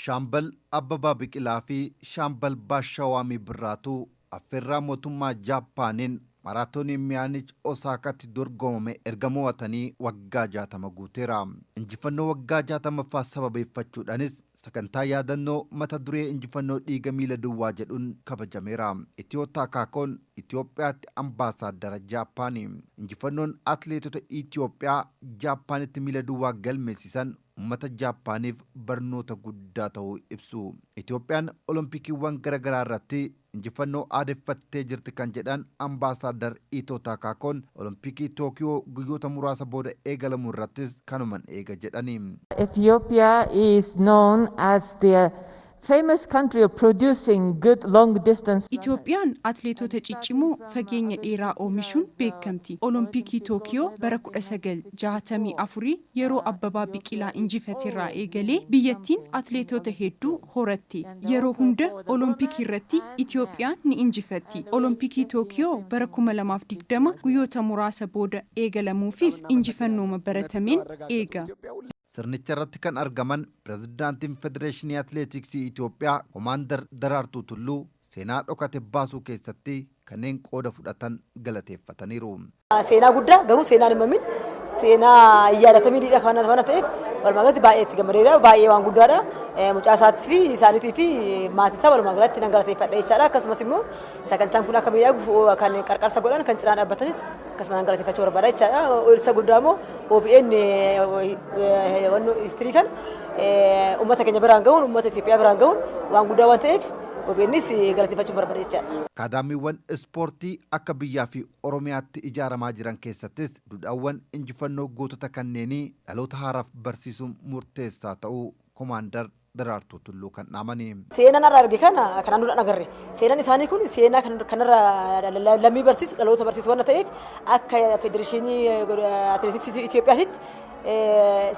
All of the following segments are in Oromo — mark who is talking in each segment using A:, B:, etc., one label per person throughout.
A: Shaambal Abbabaa Biqilaa fi Shaambal Baashawaamii Birraatuu affeerraa mootummaa Jaappaaniin maraatoonii Miyaanich Osaakaatti dorgomame erga mo'atanii waggaa 60 guuteera. Injifannoo waggaa 60ffaa sababeeffachuudhaanis sagantaa yaadannoo mata duree injifannoo dhiiga miila duwwaa jedhuun kabajameera. Itiyoo Taakaakoon Itiyoophiyaatti ambaasaaddara Jaappaani. Injifannoon atileetota Itiyoophiyaa Jaappaanitti miila duwwaa galmeessisan ummata Jaappaaniif barnoota guddaa ta'uu ibsu. Itiyoophiyaan Olompikiiwwan garagaraa irratti injifannoo aadeffattee jirti kan jedhan Ambaasaaddar Itoo Taakaakoon, Olompikii Tookiyoo guyyoota muraasa booda eegalamu irrattis kanuman eega jedhani.
B: Ethiopia is known as the famous country of producing good long distance.
C: Itoophiyaan atleetota ciccimoo fageenya dheeraa oomishuun beekamti. Olompikii Tookiyoo bara 1964 yeroo Abbabaa Biqilaa injifaterraa eegalee biyyattiin atleetota hedduu horatte. Yeroo hunda Olompikii irratti Itoophiyaan ni injifatti. Olompikii Tookiyoo bara 2020 guyyoota muraasa booda eegalamuufis injifannooma baratameen eega.
A: Sirnicha irratti kan argaman Pirezidaantiin Federeeshinii Atileetiksii Itoophiyaa Komaandar Daraartuu Tulluu seenaa dhokate baasuu keessatti kanneen qooda fudhatan galateeffataniiru.
D: Seenaa guddaa garuu seenaan hin mamin, seenaa hin yaadataminiidha kan mana ta'eef walumaa galatti baay'ee itti gammadeera, baay'ee waan guddaadha. Mucaa isaatii fi isaaniitii fi maatii isaa walumaa galatti nan galateeffadha jechaadha. Akkasumas immoo sagantaan kun akka miidhagu kan qarqarsa godhan, kan cinaa dhaabbatanis akkasuma nan galateeffachuu barbaada jechaadha. Isa guddaa immoo OBN history kan uummata keenya biraan gahuun, uummata Itoophiyaa biraan gahuun waan guddaa waan ta'eef OBNs galateeffachuu barbaada jechaadha.
A: Akaadaamiiwwan ispoortii akka biyyaa fi Oromiyaatti ijaaramaa jiran keessattis duudhaawwan injifannoo gootota kanneenii dhaloota haaraaf barsiisuun murteessaa ta'uu Komaandar Daraartuu Tulluu kan dhaamani.
D: Seenaan har'a arge kana kanaan dura hin agarre. Seenaan isaanii kun seenaa kanarra lammii barsiisu, dhaloota barsiisu waan ta'eef akka Federeeshinii Atileetiksii Itoophiyaatitti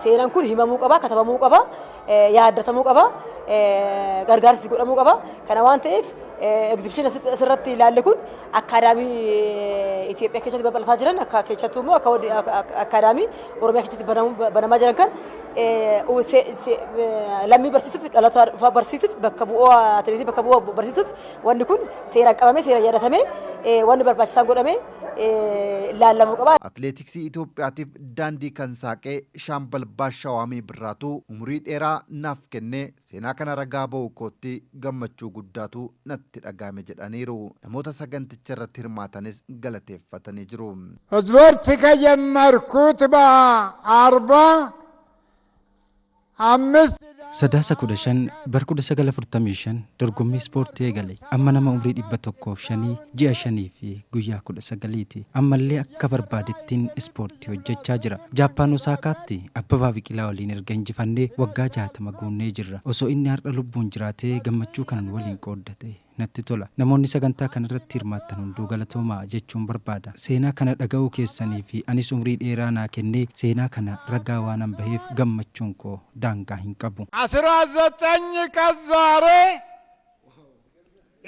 D: seenaan kun himamuu qaba, katabamuu qaba, yaadatamuu qaba, gargaarsi godhamuu qaba. Kana waan ta'eef egzibishinii asirratti ilaalle kun akkaadaamii Itoophiyaa keessatti babal'ataa jiran, akka keessattuu immoo akka akkaadaamii Oromiyaa keessatti banamaa jiran kan lammii barsiisuuf, dhaloota dhufaa barsiisuuf, bakka bu'aa atileetii bakka bu'aa barsiisuuf wanni kun seeraan qabamee, seeraan yaadatamee, wanni barbaachisaan godhamee laallamuu qaba.
A: Atileetiksii Itoophiyaatiif daandii kan saaqee Shaambal Baashawaamii Birraatuu umurii dheeraa naaf kennee seenaa kana ragaa ba'uu kootti gammachuu guddaatu natti dhaga'ame jedhaniiru. Namoota saganticha irratti hirmaatanis galateeffatanii jiru.
E: ስፖርት ከጀመርኩት በ45
F: Sadaasa 15 bara 1945 dorgommii ispoortii eegale. Amma nama umrii 105, ji'a 5 fi guyyaa 19ti. Ammallee akka barbaadettiin ispoortii hojjechaa jira. Jaappaan Osaakaatti Abbabaa Biqilaa waliin erga injifannee waggaa 60 guunnee jirra. Osoo inni har'a lubbuun jiraatee gammachuu kanan waliin qooddate natti tola. Namoonni sagantaa kanarratti hirmaattan hunduu galatoomaa jechuun barbaada. Seenaa kana dhaga'uu keessanii fi anis umrii dheeraa naa kennee seenaa kana ragaa waanan baheef gammachuun koo daangaa hin qabu.
E: 19 ቀን ዛሬ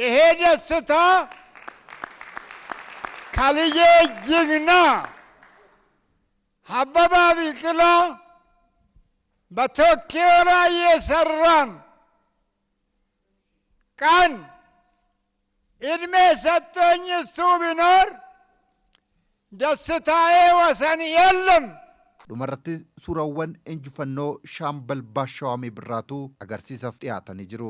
E: ይሄ ደስታ ከልጄ ጀግና አበበ ቢቂላ በቶኪዮ ላይ የሰራን ቀን እድሜ ሰጠኝ እሱ ቢኖር ደስታዬ ወሰን የለም።
A: Dhumarratti suurawwan injifannoo Shaambal Baashawaamii Birraatuu agarsiisaaf dhiyaatanii jiru.